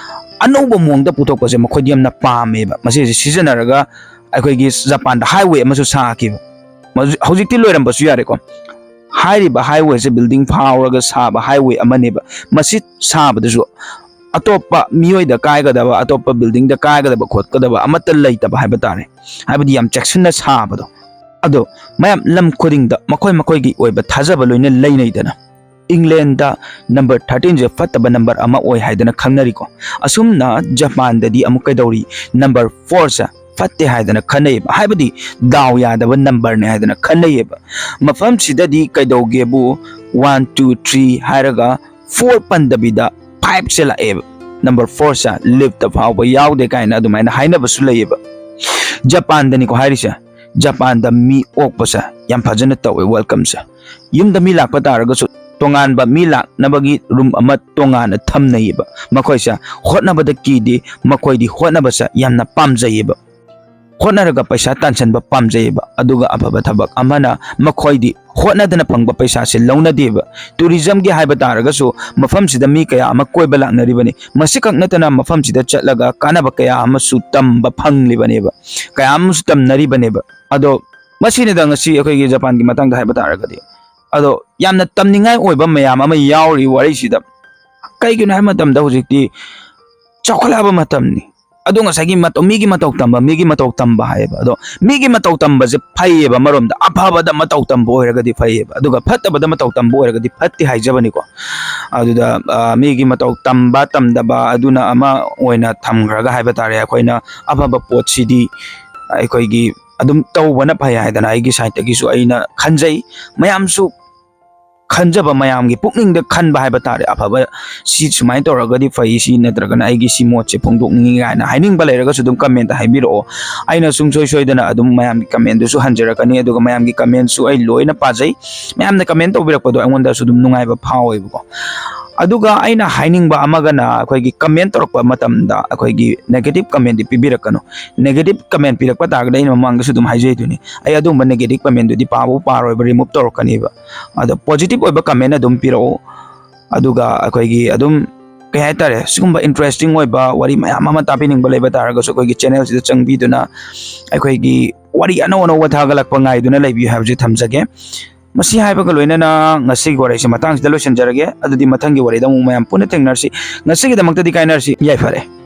ꯑꯅꯧꯕ ꯃꯑꯣꯡꯗ ꯄꯨꯊꯣꯛꯄꯁꯦ ꯃꯈꯣꯏꯗꯤ ꯌꯥꯝꯅ ꯄꯥꯝꯃꯦꯕ꯫ ꯃꯁꯤꯁꯦ ꯁꯤꯖꯤꯟꯅꯔꯒ ꯑꯩꯈꯣꯏꯒꯤ ꯖꯄꯥꯟꯗ highway ꯑꯃꯁꯨ ꯁꯥꯈꯤꯕ꯫ ꯃꯁꯤ ꯍꯧꯖꯤꯛꯇꯤ ꯂꯣꯏꯔꯝꯕꯁꯨ ꯌꯥꯔꯦꯀꯣ꯫ ꯍꯥꯏꯔꯤꯕ highwayꯁꯦ building ꯐꯥꯎꯔꯒ ꯁꯥꯕ highway ꯑꯃꯅꯦꯕ꯫ ꯃꯁꯤ ꯁꯥꯕꯗꯁꯨ ꯑꯇꯣꯞꯄ ꯃꯤꯑꯣꯏꯗ ꯀꯥꯏꯒꯗꯕ, ꯑꯇꯣꯞꯄ buildingꯗ ꯀꯥꯏꯒꯗꯕ ꯈꯣꯠꯀꯗꯕ ꯑꯃꯠꯇ ꯂꯩꯇꯕ ꯍꯥꯏꯕ ꯇꯥꯔꯦ꯫ ꯍꯥꯏꯕꯗꯤ ꯌꯥꯝ ꯆꯦꯛꯁꯤꯟꯅ ꯁꯥꯕꯗꯣ꯫ ꯑꯗꯣ ꯃꯌꯥꯝ ꯂꯝ ꯈꯨꯗꯤꯡꯗ ꯃꯈꯣꯏ ꯃꯈꯣꯏꯒꯤ ꯑꯣꯏꯕ ꯊꯥꯖꯕ ꯂꯣꯏꯅ ꯂꯩꯅꯩꯗꯅ꯫ ꯏꯪꯂꯦꯟꯗ number thirteenꯁꯦ ꯐꯠꯇꯕ number ꯑꯃ ꯑꯣꯏ ꯍꯥꯏꯗꯅ ꯈꯪꯅꯔꯤꯀꯣ꯫ ꯑꯁꯨꯝꯅ ꯖꯄꯥꯟꯗꯗꯤ ꯑꯃꯨꯛ ꯀꯩꯗꯧꯔꯤ? Number fourꯁꯦ ꯐꯠꯇꯦ ꯍꯥꯏꯗꯅ ꯈꯟꯅꯩꯌꯦꯕ꯫ ꯍꯥꯏꯕꯗꯤ ꯗꯥꯎ ꯌꯥꯗꯕ numberꯅꯦ ꯍꯥꯏꯗꯅ ꯈꯟꯅꯩꯌꯦꯕ꯫ ꯃꯐꯝꯁꯤꯗꯗꯤ ꯀꯩꯗꯧꯒꯦꯕꯨ, one, two, three ꯍꯥꯏꯔꯒ four ꯄꯟꯗꯕꯤꯗ fiveꯁꯦ ꯂꯥꯛꯑꯦꯕ꯫ Number fourꯁꯦ liftꯇ ꯐꯥꯎꯕ ꯌꯥꯎꯗꯦ ꯀꯥꯏꯅ ꯑꯗꯨꯃꯥꯏꯅ ꯍꯥꯏꯅꯕꯁꯨ ꯂꯩꯌꯦꯕ꯫ ꯖꯄꯥꯟꯗꯅꯤꯀꯣ ꯍꯥꯏꯔꯤꯁꯦ꯫ ꯖꯄꯥꯟꯗ ꯃꯤ ꯑꯣꯛꯄꯁꯦ ꯌꯥꯝ ꯐꯖꯅ ꯇꯧꯋꯦ welcomeꯁꯦ꯫ ꯌꯨꯝꯗ ꯃꯤ ꯂꯥꯛꯄ ꯇꯥꯔꯒꯁꯨ ꯇꯣꯉꯥꯟꯕ ꯃꯤ ꯂꯥꯛꯅꯕꯒꯤ room ꯑꯃ ꯇꯣꯉꯥꯟꯅ ꯊꯝꯅꯩꯌꯦꯕ꯫ ꯃꯈꯣꯏꯁꯦ ꯍꯣꯠꯅꯕꯗ ꯀꯤꯗꯦ, ꯃꯈꯣꯏꯗꯤ ꯍꯣꯠꯅꯕꯁꯦ ꯌꯥꯝꯅ ꯄꯥꯝꯖꯩꯌꯦꯕ꯫ ꯍꯣꯠꯅꯔꯒ ꯄꯩꯁꯥ ꯇꯥꯟꯁꯤꯟꯕ ꯄꯥꯝꯖꯩꯌꯦꯕ꯫ ꯑꯗꯨꯒ ꯑꯐꯕ ꯊꯕꯛ ꯑꯃꯅ, ꯃꯈꯣꯏꯗꯤ ꯍꯣꯠꯅꯗꯅ ꯐꯪꯕ ꯄꯩꯁꯥꯁꯦ ꯂꯧꯅꯗꯦꯕ꯫ Tourismꯒꯤ ꯍꯥꯏꯕ ꯇꯥꯔꯒꯁꯨ ꯃꯐꯝꯁꯤꯗ ꯃꯤ ꯀꯌꯥ ꯑꯃ ꯀꯣꯏꯕ ꯂꯥꯛꯅꯔꯤꯕꯅꯤ꯫ ꯃꯁꯤꯈꯛ ꯅꯠꯇꯅ ꯃꯐꯝꯁꯤꯗ ꯆꯠꯂꯒ ꯀꯥꯟꯅꯕ ꯀꯌꯥ ꯑꯃꯁꯨ ꯇꯝꯕ ꯐꯪꯂꯤꯕꯅꯦꯕ, ꯀꯌꯥ ꯑꯃꯁꯨ ꯇꯝꯅꯔꯤꯕꯅꯦꯕ꯫ ꯑꯗꯣ ꯃꯁꯤꯅꯤꯗ ꯉꯁꯤ ꯑꯩꯈꯣꯏꯒꯤ ꯖꯄꯥꯟꯒꯤ ꯃꯇꯥꯡꯗ ꯍꯥꯏꯕ ꯇꯥꯔꯒꯗꯤ꯫ ꯑꯗꯣ ꯌꯥꯝꯅ ꯇꯝꯅꯤꯡꯉꯥꯏ ꯑꯣꯏꯕ ꯃꯌꯥꯝ ꯑꯃ ꯌꯥꯎꯔꯤ ꯋꯥꯔꯤꯁꯤꯗ꯫ ꯀꯩꯒꯤꯅꯣ ꯍꯥꯏꯕ ꯃꯇꯝꯗ ꯍꯧꯖꯤꯛꯇꯤ ꯆꯥꯎꯈꯠꯂꯛꯑꯕ ꯃꯇꯝꯅꯤ꯫ ꯑꯗꯣ ꯉꯁꯥꯏꯒꯤ ꯃꯇꯧ, ꯃꯤꯒꯤ ꯃꯇꯧ ꯇꯝꯕ, ꯃꯤꯒꯤ ꯃꯇꯧ ꯇꯝꯕ ꯍꯥꯏꯌꯦꯕ꯫ ꯑꯗꯣ ꯃꯤꯒꯤ ꯃꯇꯧ ꯇꯝꯕꯁꯦ ꯐꯩꯌꯦꯕ ꯑꯃꯔꯣꯝꯗ, ꯑꯐꯕꯗ ꯃꯇꯧ ꯇꯝꯕ ꯑꯣꯏꯔꯒꯗꯤ ꯐꯩꯌꯦꯕ, ꯑꯗꯨꯒ ꯐꯠꯇꯕꯗ ꯃꯇꯧ ꯇꯝꯕ ꯑꯣꯏꯔꯒꯗꯤ ꯐꯠꯇꯦ ꯍꯥꯏꯖꯕꯅꯤꯀꯣ꯫ ꯑꯗꯨꯗ, ꯑ, ꯃꯤꯒꯤ ꯃꯇꯧ ꯇꯝꯕ ꯇꯝꯗꯕ ꯑꯗꯨꯅ ꯑꯃ ꯑꯣꯏꯅ ꯊꯝꯈ꯭ꯔꯒ ꯍꯥꯏꯕ ꯇꯥꯔꯦ, ꯑꯩꯈꯣꯏꯅ ꯑꯐꯕ ꯄꯣꯠꯁꯤꯗꯤ ꯑꯩꯈꯣꯏꯒꯤ ꯑꯗꯨꯝ ꯇꯧꯕꯅ ꯐꯩ ꯍꯥꯏꯗꯅ ꯑꯩꯒꯤ ꯁꯥꯏꯠꯇꯒꯤꯁꯨ ꯑꯩꯅ ꯈꯟꯖꯩ꯫ ꯃꯌꯥꯝꯁꯨ ꯈꯟꯖꯕ, ꯃꯌꯥꯝꯒꯤ ꯄꯨꯛꯅꯤꯡꯗ ꯈꯟꯕ ꯍꯥꯏꯕ ꯇꯥꯔꯦ, ꯑꯐꯕ, ꯁꯤ ꯁꯨꯃꯥꯏꯅ ꯇꯧꯔꯒꯗꯤ ꯐꯩ, ꯁꯤ ꯅꯠꯇ꯭ꯔꯒꯅ ꯑꯩꯒꯤ ꯁꯤ ꯃꯣꯠꯁꯦ ꯐꯣꯡꯗꯣꯛꯅꯤꯡꯉꯤ ꯀꯥꯏꯅ ꯍꯥꯏꯅꯤꯡꯕ ꯂꯩꯔꯒꯁꯨ ꯑꯗꯨꯝ ꯀꯃꯦꯟꯇ ꯍꯥꯏꯕꯤꯔꯛꯑꯣ꯫ ꯑꯩꯅ ꯁꯨꯡꯁꯣꯏ ꯁꯣꯏꯗꯅ ꯑꯗꯨꯝ ꯃꯌꯥꯝꯒꯤ ꯀꯃꯦꯟꯗꯨꯁꯨ ꯍꯟꯖꯔꯛꯀꯅꯤ, ꯑꯗꯨꯒ ꯃꯌꯥꯝꯒꯤ ꯀꯃꯦꯟꯁꯨ ꯑꯩ ꯂꯣꯏꯅ ꯄꯥꯖꯩ꯫ ꯃꯌꯥꯝꯅ ꯀꯃꯦꯟ ꯇꯧꯕꯤꯔꯛꯄꯗꯣ ꯑꯩꯉꯣꯟꯗꯁꯨ ꯑꯗꯨꯝ ꯅꯨꯡꯉꯥꯏꯕ ꯐꯥꯎꯋꯦꯕꯀꯣ꯫ ꯑꯗꯨꯒ ꯑꯩꯅ ꯍꯥꯏꯅꯤꯡꯕ ꯑꯃꯒꯅ, ꯑꯩꯈꯣꯏꯒꯤ ꯀꯃꯦꯟ ꯇꯧꯔꯛꯄ ꯃꯇꯝꯗ ꯑꯩꯈꯣꯏꯒꯤ ꯅꯦꯒꯦꯇꯤꯞ ꯀꯃꯦꯟꯗꯤ ꯄꯤꯕꯤꯔꯛꯀꯅꯨ꯫ ꯅꯦꯒꯦꯇꯤꯞ ꯀꯃꯦꯟ ꯄꯤꯔꯛꯄ ꯇꯥꯔꯒꯗꯤ ꯑꯩꯅ ꯃꯃꯥꯡꯗꯁꯨ ꯑꯗꯨꯝ ꯍꯥꯏꯖꯩꯗꯨꯅꯤ, ꯑꯩ ꯑꯗꯨꯝꯕ ꯅꯦꯒꯦꯇꯤꯞ ꯀꯃꯦꯟꯗꯨꯗꯤ ꯄꯥꯕꯨ ꯄꯥꯔꯣꯏꯕ, ꯔꯤꯃꯨꯚ ꯇꯧꯔꯛꯀꯅꯤꯕ꯫ ꯑꯗꯣ ꯄꯣꯖꯤꯇꯤꯞ ꯑꯣꯏꯕ ꯀꯃꯦꯟ ꯑꯗꯨꯝ ꯄꯤꯔꯛꯎ꯫ ꯑꯗꯨꯒ ꯑꯩꯈꯣꯏꯒꯤ ꯑꯗꯨꯝ, ꯀꯩ ꯍꯥꯏꯇꯥꯔꯦ, ꯁꯤꯒꯨꯝꯕ ꯏꯟꯇꯔꯦꯁꯇꯤꯡ ꯑꯣꯏꯕ ꯋꯥꯔꯤ ꯃꯌꯥꯝ ꯑꯃ ꯇꯥꯕꯤꯅꯤꯡꯕ ꯂꯩꯕ ꯇꯥꯔꯒꯁꯨ ꯑꯩꯈꯣꯏꯒꯤ ꯆꯦꯅꯦꯜꯁꯤꯗ ꯆꯪꯕꯤꯗꯨꯅ ꯑꯩꯈꯣꯏꯒꯤ ꯋꯥꯔꯤ ꯑꯅꯧ ꯑꯅꯧꯕ ꯊꯥꯒꯠꯂꯛꯄ ꯉꯥꯏꯗꯨꯅ ꯂꯩꯕꯤꯌꯨ ꯍꯥꯏꯕꯁꯤ ꯊꯝꯖꯒꯦ꯫ ꯃꯁꯤ ꯍꯥꯏꯕꯒ ꯂꯣꯏꯅꯅ ꯉꯁꯤꯒꯤ ꯋꯥꯔꯤꯁꯤ ꯃꯇꯥꯡꯁꯤꯗ ꯂꯣꯏꯁꯤꯟꯖꯔꯒꯦ꯫ ꯑꯗꯨꯗꯤ ꯃꯊꯪꯒꯤ ꯋꯥꯔꯤꯗ ꯑꯃꯨꯛ ꯃꯌꯥꯝ ꯄꯨꯟꯅ ꯊꯦꯡꯅꯔꯁꯤ꯫ ꯉꯁꯤꯒꯤꯗꯃꯛꯇꯗꯤ ꯀꯥꯏꯅꯔꯁꯤ꯫ ꯌꯥꯏꯐꯔꯦ꯫